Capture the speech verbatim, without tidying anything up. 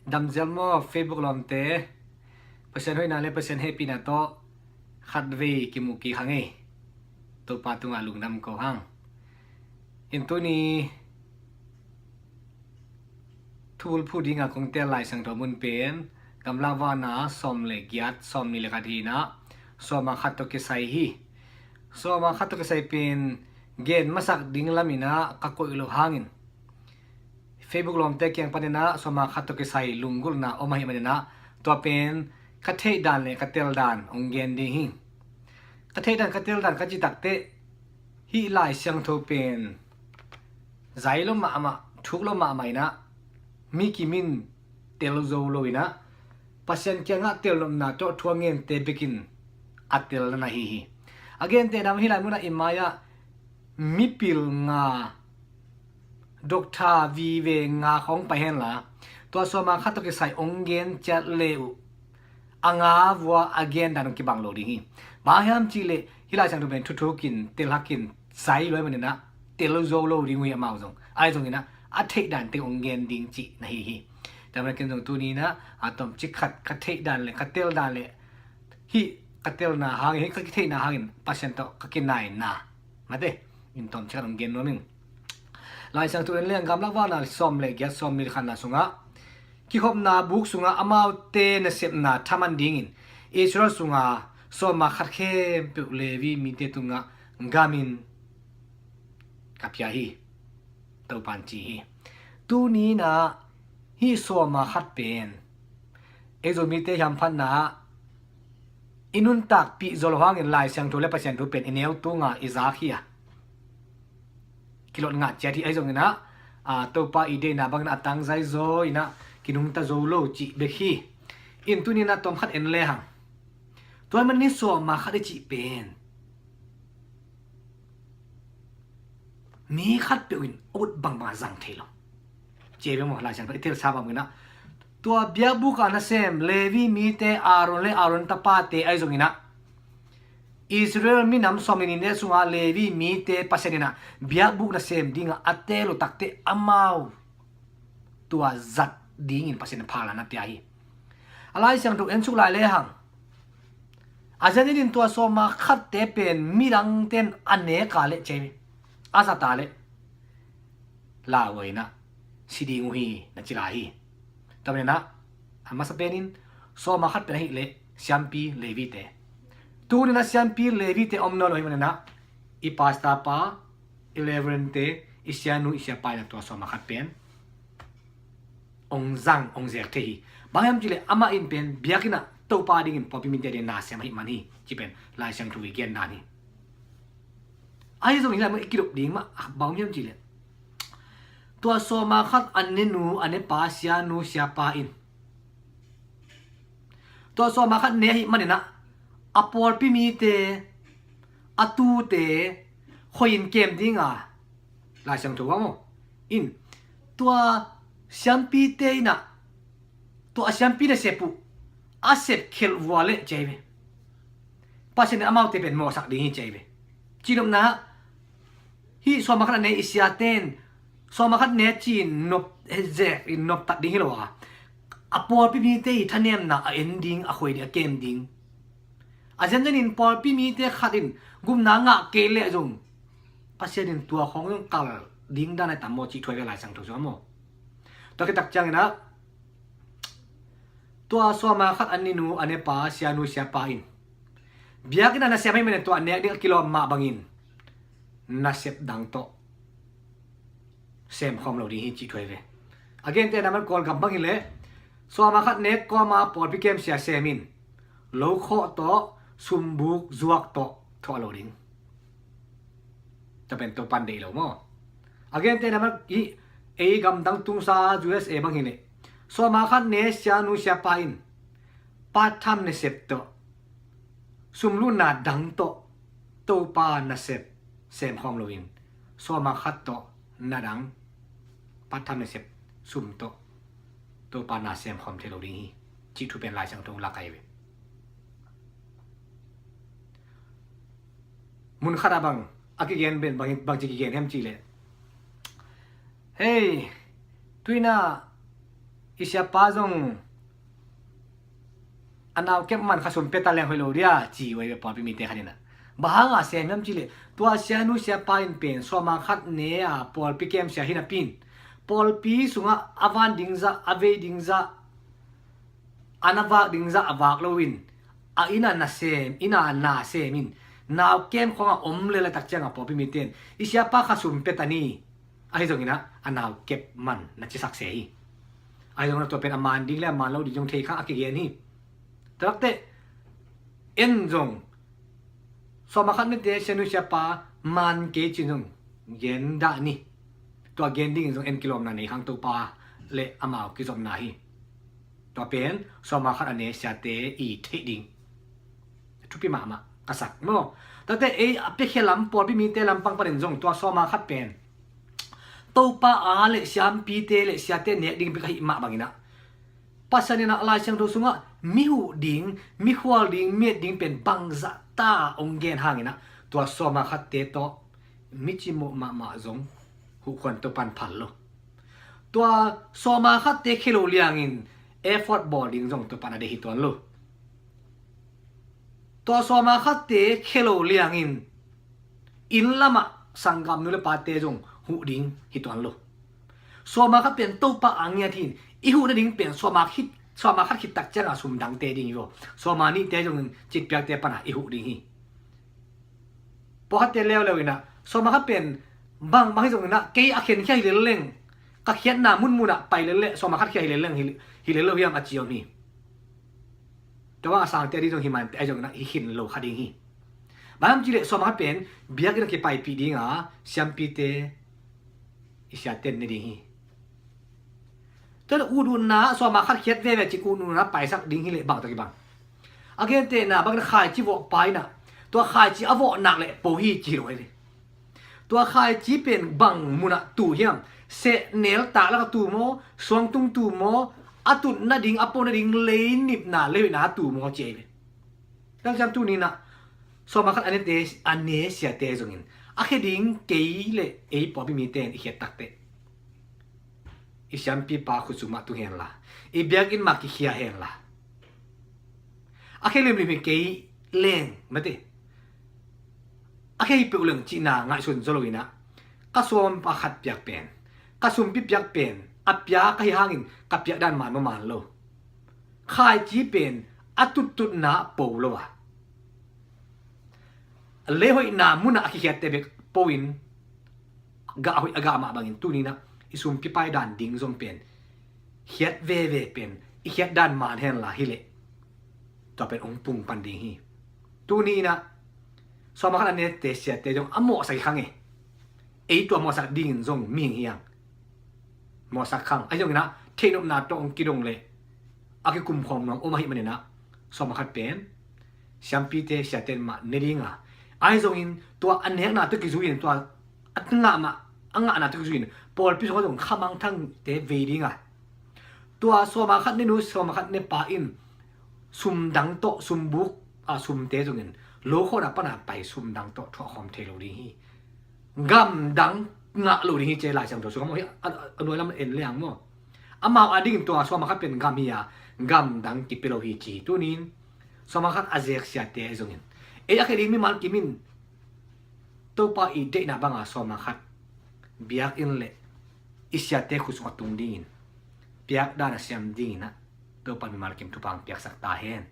Damzel maw Facebook lawmte? Pasian hoihna le Pasian hehpihna tawh khatvei kimu kik hang ei. Topa tungah lungdam ko hang. In tuni thubulphuh dinga kong tel Lai Siangtho mun pen Gamlak Vakna sawm le giat, sawmnih le khat hi-in ah, sawma khat tawh kisai hi. Sawma khat tawh kisai pen gen masak ding lamin ah ka koih loh hangin Facebook lawmte kiang panin ah sawma khat tawh kisai lunggulhna om ahih manin ah, tua pen ka theih dan le ka tel dan hong gen ding hi. Ka theih dan, ka tel dan ka cih takteh, hih Lai Siangtho pen zai lo mahmah, thuk lo mahmah in ah, mi kim in tel zo lo in ah, Pasian kiangah telnopna tawh thu a gente bekin a telna hi hi. A gentehna hih lai munah i mai-ah mipil nga, doctor vive nga khawng pai henla, tua sawma khat tawh kisai hong gen ciat le uh, a nga vua a gen dan hong kibang lo ding hi. Bang hiam cihleh hih Lai Siangtho pen thuthukin, telhakin, zai lo ahih manin ah, tel zo lo ding uh hi amau zong. Ahi zongin ah, a theih dan teng hong gen ding cihna hi hi. Tua manin ken zong tuni in ah, a tomcik khat ka theih dan le ka tel dan le, hih ka telna hangin, hih ka kitheihna hangin Pasian tawh ka kinaina, mate, in tomcik khat hong gen nuam ing. Lai Siangtho en leng Gamlak Vakna sawm le giat, sawmnih le khatna sungah, kikhopna buk sungah amaute nasepna thaman dingin Israel sunga sawma khat khempeuh Levi mite tungah gamin ka pia hi, Topan ci hi. Tuni in ah hih sawma khat pen ei Zomite hamphatna ah i nuntakpih zo lo hangin Lai Siangtho le Pasian thu pen i neu tunga i zak hi a, kilot ngah ciat hi. Ahi zongin ah, a, Topa i deihna bangin a tangzai zaw in ah kinungta zo lo cih bek hi. In tuni in ah tawm khat en lehang, tua ahih manin sawma khat i cih pen mi khatpeuh in a ut bangbang a zang thei lo. Ci ei ve maw, Lai Siangtho i telsa bangin ah, tua biakbuk a nasem Levi mite, Aaron le Aaron tapate ahi zongin ah, Israel minam sawmnih le nih sunga Levi mite Pasian in ah biakbuk nasem dinga a teel uh takteh amau tua zat dingin Pasian in phalna na pia hi. A Lai Siangtho en suk lai lehang, a zen in tua sawma khatte pen midangte in a nek a leh ci ei ve, a zat a leh lauhuai in ah si ding uh hi na ci lai hi. Tua manin ah, a masa penin sawma khat pen ahih leh siampi Levite. Tuni in ah siampi Levite om nawn lo ahih manin ah, i pastor pa, i reverend te, i sianu, i siapa in ah tua sawma khat pen hong zang, hong zek thei hi. Bang hiam cihleh amah in pen biakinn ah Topa dingin, pawlpi mite dingin na sem ahih man hi, ci pen Lai Siangtho i gen dan hi. Ahi zongin hih lai mun i kidop ding mah bang hiam cihleh, tua sawma khat a ne nu, a ne pa, sianu, siapa in tua sawma khat ne ahih manin ah, a pawlpi mite, a tute, khoi in kem dinga, Lai Siangtho ah maw, in, tua siampite in ah, tua a siampi nasep uh a sep khelh vua leh ci ei ve, Pasian in amaute pen mawhsak ding hi ci ei ve. Cihnopna ah, hih sawma khat a ne i siate in sawma khat ne ci-in nop, zek in noptat ding hi lo a, a pawlpi mite i thanemna a en ding, a khoi ding, a kem ding. A zenzen in pawlpi mite khat in gupna ngah kei leh zong Pasian in tua khawng zong kal ding dan a tam maw cih thu ahi ve Lai Siangtho sungah maw. Tua khit tak ciangin ah, tua sawma khat a ne nu, a ne pa, sianu, siapa in biakinn ah nasem ahih manin tua nek ding a kilawm mah bangin nasep dang tawh sem khawm lo ding hi cih thu ahi ve. A gentehna man Kawlgam bang hileh, sawma khat nek kawma pawlpi kemsia sem in, lokhawh tawh, sumbuk zuak tawh thuah lo ding. Tua pen Topan deih lo maw. A gentehna man hih ei gamdang tungsa U S A bang hileh, sawma khat ne sianu siapa in part time nasep tawh, sumlutna dang tawh Topa nasep sem khawm loin, sawma khat tawh na dang, part time nasep sum tawh Topa na sem khawm thei lo ding hi cih thu pen Lai Siangtho lak ahi ve. Mun khat ah bang a kigen pen bang, bangci kigen hiam cihleh, hei, tu-in ah I siapa zong a nau kep man kha sum pia ta leng hoih lo dia ci uh ahi ve, pawlpi mite khat in ah. Bang hanga sem hiam cih leh tua sianu siapa in pen sawma khat ne a pawlpi kem sia hi napi in, pawlpi sungah a van ding zah, a vei ding zah, a na vak ding zah a vak loin, a inn a na sem, inn a na sem in, nau kem khawng a om lel a tak ciangah pawlpi mite in i siapa kha sum pia ta ni. Ahi zongin ah a nau kep man na cisak se hi. Ahi zongin ah tua pen a man ding le a man lo ding zong thei kha a kigen hi. Tua lak teh en zong sawma khat nete sianu siapa man kei cin zong gen dah ni. Tua gen dingin zong en kilawmna nei khang Topa le amau kizopna hi. Tua pen sawma khat a ne siate i theih ding thupi mahmah ka sak maw. Tate ei a piakhia lam pawlpi mite lampang panin zong tua sawma khat pen Topa a le siampite le siate nek ding bek ahi mah bangin ah, Pasian in ah Lai Siangtho sungah mi huh ding, mi khual ding, mi et ding pen bangzah ta hong gen hangin ah tua sawma khatte tawh mi cimawh mahmah zong huhkhuan Topan phal lo. Tua sawma khatte khia lo liangin effort bawl ding zong Topan a deih hi tuan lo. Tua sawma khatte khia lo liangin inn lamah sanggamnu le pate zong huh ding hi tuan lo. Sawma khat pen Topa a ngiat hi in, i huh nading pen sawma khit, sawma khat khit tak cianga sum dangte ding hi vaw. Sawma nihte zongin citpiakte pana i huh ding hi. Pawlkhatte leuleu in ah sawma khat pen bang bang hi zongin ah kei a khenkhia hi lel leng, ka khiatna munmun ah pai lel leh sawma khat khia hi lel leng hi, hi lel lo hiam a ci om hi. Tua bang a sangte ding zong hi mante ahi zongin ah hi khin lo kha ding hi. Bang hiam cih leh sawma khat pen biakinn a kipaipih dinga siampite i siaten ne ding hi. Tua ut utna sawma khat khiat veve cin ut utna paisak ding hi leh bang tawh kibang. A gentehna bangin khaici vawh pa in ah tua khaici a vawh nak leh po hi ci lo hi. Tua khaici pen bang munah tu hiam? Sehnel tak lakah tu maw, suangtung tu maw, a tut nading a po nading lei nipna lei hoihna a tu maw ci ahi ve. Tua ciang tuni in ah sawma khat a nete, a ne siate zongin a khia ding kei le ei pawlpi mite in i khiat takteh i siampipa khut sungah tu henla, i biakinn mah kikhia henla, a khia limlim hi kei leng mate, a khia hi peuh leng cihna ngaihsun zaw lo in ah ka sawma khat piak pen, ka sumpi piak pen a piak ahi hangin ka piak dan man maw man lo. Khaici pen a tuttutna po lo a, a lei hoihna munah a kikhiatte bek po in gah hoih a gah mah bangin tuni in ah i sumpi pai dan ding zong pen khiat veve pen i khiat dan man henla hi leh tua pen hong pung pan ding hi. Tuni in ah sawma khat a nete siate zong a mawhsak hi khang e. Ei tua mawhsak dingin zong mihing hi hang. Mawhsak khang ahi zongin ah theihnopna tawh hong kidong leh a kikumkhawm nuam om ahih manin ah sawma khat pen siampite siaten mah ne dinga, ahi zongin tua a nekna tawh kizui in tua a ngah mah, a ngahna tawh kizui in pawlpi sungah zong khamangthangte vei dinga, tua sawma khat ne nu sawma khat ne pa in sumdang tawh sumbuk a sumte zongin lokhawhna pana pai sumdang tawh thuahkhawm thei lo ding hi. Gamdang ngah lo ding hi ci Lai Siangtho sungah maw hi. A, a, a nuai lam en leng maw, amau a dingin tua sawma khat pen gam hi a, gamdang kipia lo hi ci hi. Tunin sawma khat a zek siate zongin ei a khia ding mimal kim in Topa i deihna banga sawma khat biakinn le i siate khut sungah tung dingin piak dan a siam dingin ah Topa mimal kim thupha hong piaksak ta hen.